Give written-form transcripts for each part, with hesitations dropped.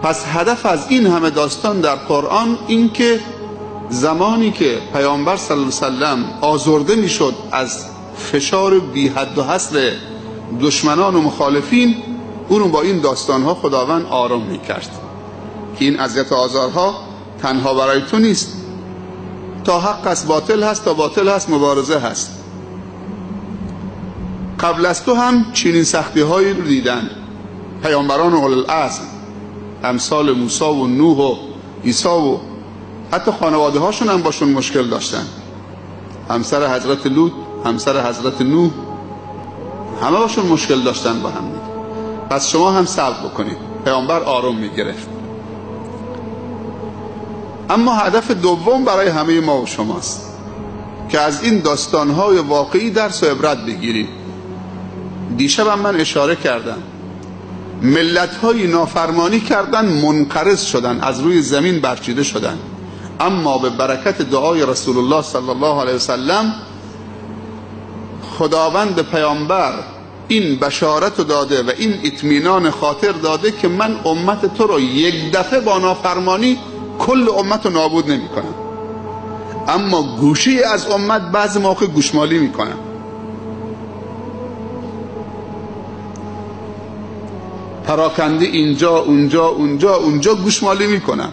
پس هدف از این همه داستان در قرآن این که زمانی که پیامبر صلی الله علیه و سلم آزرده میشد از فشار بی حد و حصر دشمنان و مخالفین، اون رو با این داستانها خداوند آرام میکرد که این اذیت و آزارها تنها برای تو نیست، تا حق است باطل هست، تا باطل هست مبارزه هست. قبل از تو هم چنین سختی هایی رو دیدن پیامبران اولوالعزم امثال موسی و نوح و عیسی و حتی خانواده هاشون هم باشون مشکل داشتن. همسر حضرت لوط، همسر حضرت نوح، همه باشون مشکل داشتن با هم دیگه. پس شما هم صبر بکنید. پیامبر آروم میگرفت. اما هدف دوم برای همه ما و شماست که از این داستانهای واقعی درس و عبرت بگیریم. دیشب هم من اشاره کردم، ملت‌های نافرمانی کردن، منقرض شدن، از روی زمین برچیده شدن، اما به برکت دعای رسول الله صلی الله علیه وسلم خداوند پیامبر این بشارت رو داده و این اطمینان خاطر داده که من امت تو رو یک دفعه با نافرمانی کل امت رو نابود نمی کنم، اما گوشه از امت بعض موقع گوشمالی می کنم. پراکنده اینجا اونجا اونجا اونجا گوشمالی می کنم،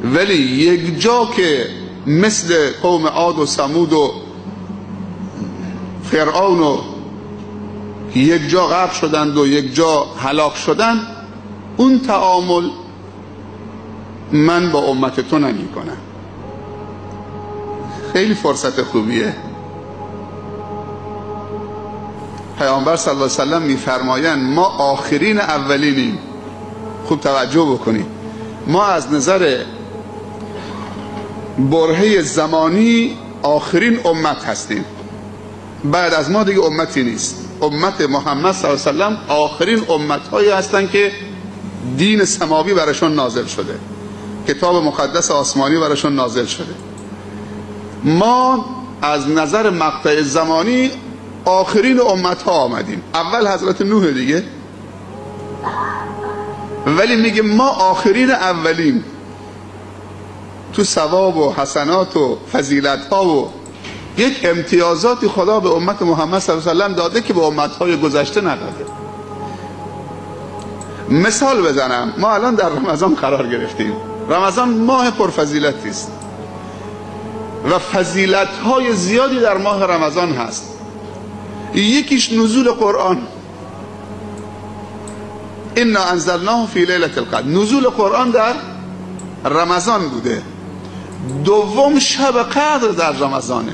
ولی یک جا که مثل قوم عاد و ثمود و فرعون و یک جا غرق شدند و یک جا هلاک شدند، اون تعامل من با امت تو نمی کنم. خیلی فرصت خوبیه. پیامبر صلی الله علیه وسلم میفرمایند ما آخرین اولینیم. خوب توجه بکنید، ما از نظر برهه زمانی آخرین امت هستیم، بعد از ما دیگه امتی نیست. امت محمد صلی الله علیه وسلم آخرین امتهایی هستند که دین سماوی براشون نازل شده، کتاب مقدس آسمانی براشون نازل شده. ما از نظر مقطع زمانی آخرین امت ها آمدیم. اول حضرت نوح دیگه، ولی میگه ما آخرین اولیم تو ثواب و حسنات و فضیلت ها و یک امتیازاتی خدا به امت محمد صلی الله علیه و سلم داده که به امت های گذشته نداده. مثال بزنم، ما الان در رمضان قرار گرفتیم. رمضان ماه پرفضیلتی است و فضیلت های زیادی در ماه رمضان هست. یکیش نزول قرآن، انا انزلناه فی لیلة القدر، نزول قرآن در رمضان بوده. دوم شب قدر در رمضانه.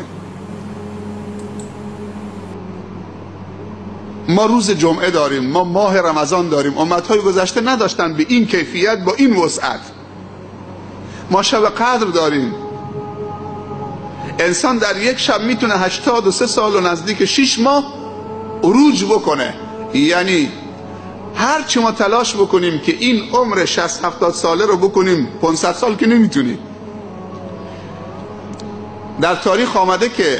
ما روز جمعه داریم، ما ماه رمضان داریم. امتهای گذشته نداشتن به این کیفیت با این وسعت. ما شب قدر داریم. انسان در یک شب میتونه 83 سال و نزدیک 6 ماه عروج بکنه. یعنی هرچی ما تلاش بکنیم که این عمر 60-70 ساله رو بکنیم 500 سال که نمیتونیم. در تاریخ آمده که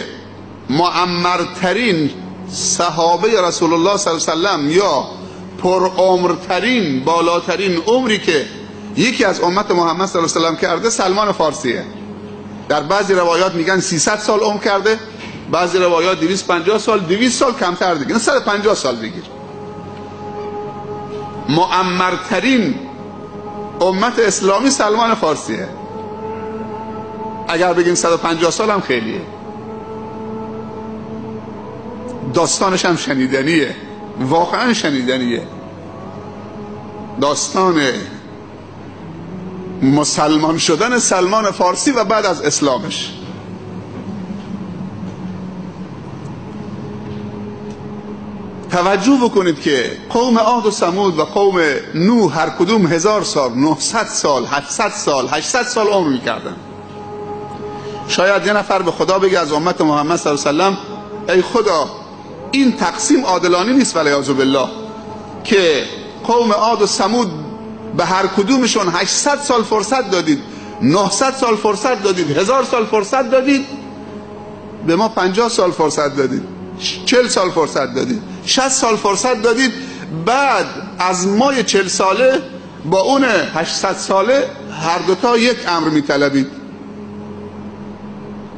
معمرترین صحابه رسول الله صلی الله علیه وسلم یا پرعمرترین بالاترین عمری که یکی از امت محمد صلی الله علیه وسلم کرده سلمان فارسیه. در بعضی روایات میگن 300 سال عمر کرده، بعضی روایات 250 سال، 200 سال کمتر دیگه، 150 سال بگیر. معمرترین امت اسلامی سلمان فارسیه. اگر بگیم 150 سال هم خیلیه. داستانش هم شنیدنیه، واقعا شنیدنیه. داستان مسلمان شدن سلمان فارسی و بعد از اسلامش. توجه بکنید که قوم عاد و ثمود و قوم نوح هر کدوم 1000 سال، 900 سال، 700 سال، 800 سال عمر میکردن. شاید یه نفر به خدا بگه از امت محمد صلی الله علیه و سلم ای خدا این تقسیم عادلانه نیست والعیاذ بالله که قوم عاد و ثمود به هر کدومشون 800 سال فرصت دادید، 900 سال فرصت دادید، 1000 سال فرصت دادید، به ما 50 سال فرصت دادید، 40 سال فرصت دادید، 60 سال فرصت دادید، بعد از مای 40 ساله با اون 800 ساله هر دوتا یک امر میطلبید،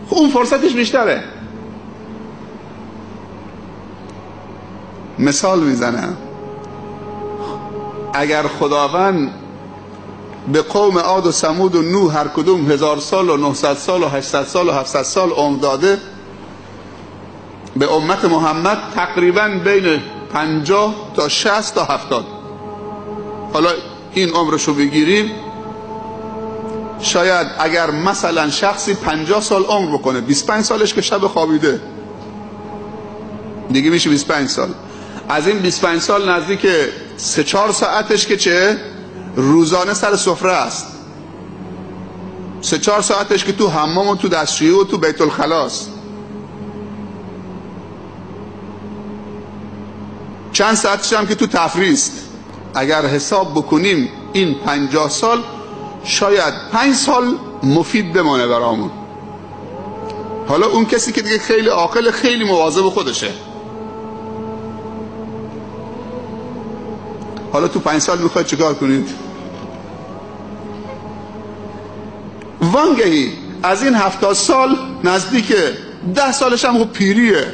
اون فرصتش بیشتره. مثال میزنم، اگر خداوند به قوم عاد و ثمود و نوح هر کدوم 1000 سال و 900 سال و 800 سال و 700 سال عمر داده، به امت محمد تقریبا بین 50 تا 60 تا 70، حالا این عمرشو بگیریم، شاید اگر مثلا شخصی 50 سال عمر بکنه، 25 سالش که شب خوابیده دیگه میشه 25 سال. از این 25 سال نزدیک 3-4 ساعتش که چه روزانه سر سفره است، 3-4 ساعتش که تو حمام و تو دستشویی و تو بیت الخلاص، چند ساعتش هم که تو تفریح است. اگر حساب بکنیم این 50 سال شاید 5 سال مفید بمانه برامون. حالا اون کسی که دیگه خیلی عاقل، خیلی مواظب خودشه، حالا تو 5 سال میخواید چیکار کنید؟ وانگهی از این 70 سال نزدیک 10 سالش هم خب پیریه،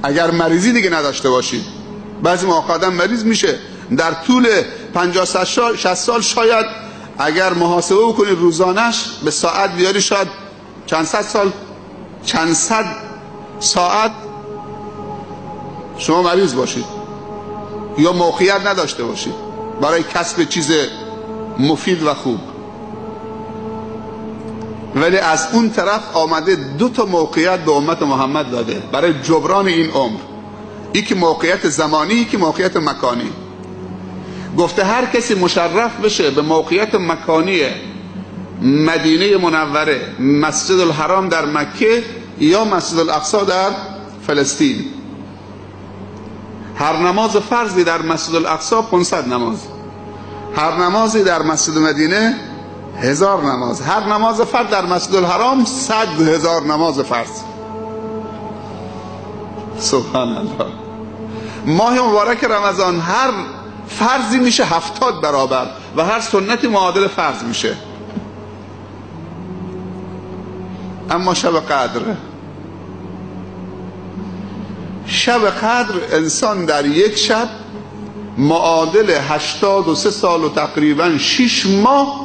اگر مریضی دیگه نداشته باشید. بعضی موقع آدم مریض میشه در طول 50-60 سال، شاید اگر محاسبه بکنید روزانش به ساعت بیاری، شاید چند صد سال، چند صد ساعت شما مریض باشید یا موقعیت نداشته باشید برای کسب چیز مفید و خوب. ولی از اون طرف آمده 2 تا موقعیت به امت محمد داده برای جبران این عمر، یکی موقعیت زمانی، یکی موقعیت مکانی. گفته هر کسی مشرف بشه به موقعیت مکانی مدینه منوره، مسجد الحرام در مکه یا مسجد الاقصی در فلسطین، هر نماز فرضی در مسجد الاقصی 500 نماز، هر نمازی در مسجد مدینه 1000 نماز، هر نماز فرض در مسجد الحرام 100,000 نماز فرض. سبحان الله. ماه مبارک رمضان هر فرضی میشه 70 برابر و هر سنتی معادل فرض میشه. اما شب قدر، شب قدر انسان در یک شب معادل 83 سال و تقریبا 6 ماه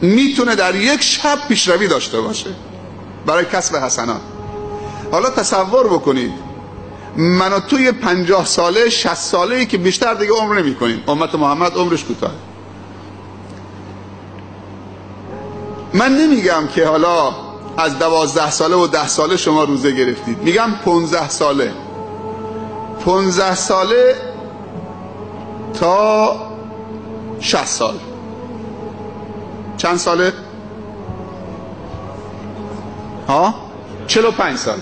میتونه در یک شب پیشروی داشته باشه برای کسب حسنات. حالا تصور بکنید من و توی 50 ساله 60 ساله که بیشتر دیگه عمر نمی کنیم، امت محمد عمرش کوتاه. من نمیگم که حالا از 12 ساله و 10 ساله شما روزه گرفتید، میگم 15 ساله، 15 ساله تا 60 سال، چند ساله؟ ها؟ 45 سال.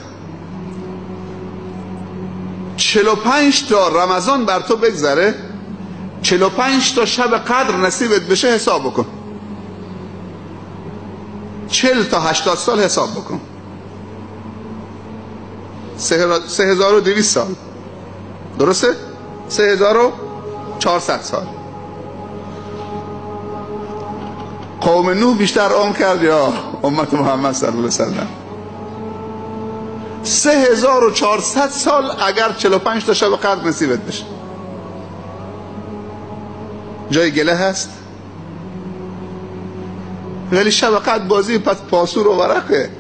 45 تا رمضان بر تو بگذره، 45 تا شب قدر نصیبت بشه، حساب بکن 40 تا 80 سال حساب بکن، 3200 سال، درسته؟ 3400 سال. قوم نوح بیشتر عمر کرد یا امت محمد صلی الله علیه و سلم؟ 3400 سال اگر 45 تا شب قدر نصیبت بشه. جای گله هست؟ ولی شب قدر بازی پس پاسور و ورقه،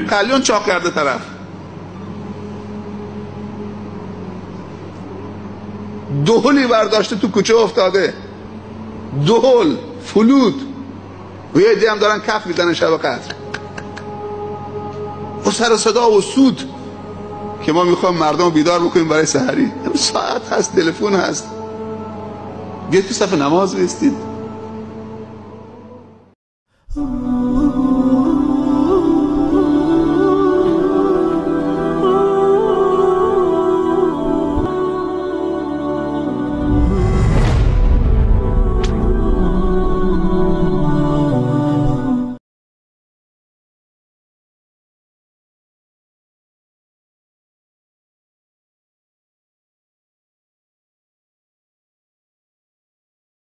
قلیون چاق کرده طرف. دهلی برداشته تو کوچه افتاده، دهل فلوت، و یه عده هم دارن کف میزنن شب قدر و سر صدا و سود که ما میخوام مردم رو بیدار بکنیم برای سحری. ساعت هست، تلفن هست، بیاید تو صف نماز بیستید.